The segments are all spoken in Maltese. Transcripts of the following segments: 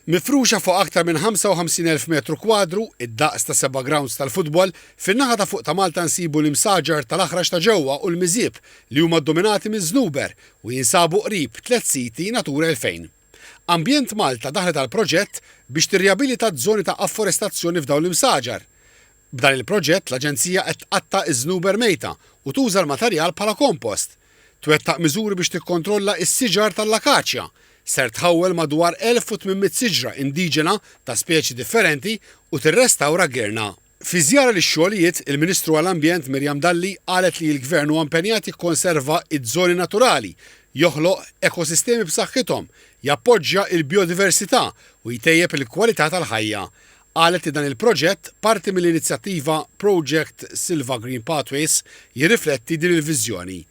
Mifruxa fuq aktar minn 55,000 metru kwadru, id-daqs ta' seba' grawnds tal-futbol, fin-naħa ta' fuq ta' Malta nsibu l-imsaġar tal-Aħrax ta' Ġewwa u l-Miżieb li huma ddominati miż-żnuber u jinsabu qrib tliet siti Natura 2000. Ambjent Malta daħlet għall-proġett biex tirriabilita żoni ta' afforestazzjoni f'dawn l-imsaġar. B'dan il-proġett l-aġenzija qed tqatta' ż-żnuber mejta u tuża l-materjal bħala kompost. Twettaq miżuri biex tikkontrolla s-siġar tal-akaċja. Ser tħawwel madwar 1,800 siġra indiġena ta' speċi differenti u tirrestawra girna. Fi żjara lix-xogħlijiet, il-Ministru għall-Ambjent Miriam Dalli qalet li l-Gvern huwa impenjat jikkonserva ż-żoni naturali, joħloq ekosistemi b'saħħithom, jappoġġja l-bijodiversità u jtejjeb il-kwalità tal-ħajja. Qalet li dan il-proġett, parti mill-inizjattiva Project Silva Green Pathways, jirrifletti din il-viżjoni.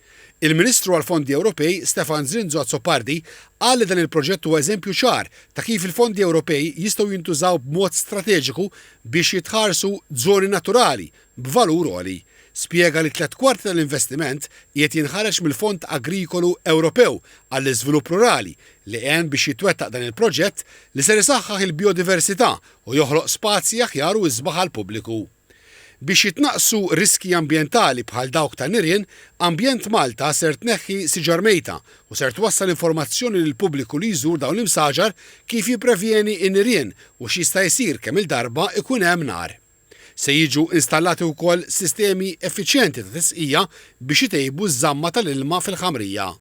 Il-Ministru għall-Fondi Ewropej, Stefan Zrinzo Azzopardi, qal li dan il-proġett huwa eżempju ċar ta' kif il-fondi Ewropej jistgħu jintużaw b'mod strateġiku biex jitħarsu żoni naturali b'valur għoli. Spjega li 3/4 tal-investiment qiegħed jinħareġ mill-Fond Agrikolu Ewropew għall-Iżvilupp Rurali li għen biex jitwettaq dan il-proġett li ser isaħħaħ il-bijodiversità u joħloq spazji aħjar u isbaħ għall-pubbliku. Biex jitnaqqsu riskji ambjentali bħal dawk ta' nirien, Ambjent Malta ser tneħħi siġar mejta u ser twassal informazzjoni lill-pubbliku li jżur dawn l-imsaġar kif jipprevjeni n-nirien u x'jista' jsir kemm-il darba jkun hemm nar. Se jiġu installati wkoll sistemi effiċjenti ta' tisqija biex itejbu ż-żamma tal-ilma fil-ħamrija.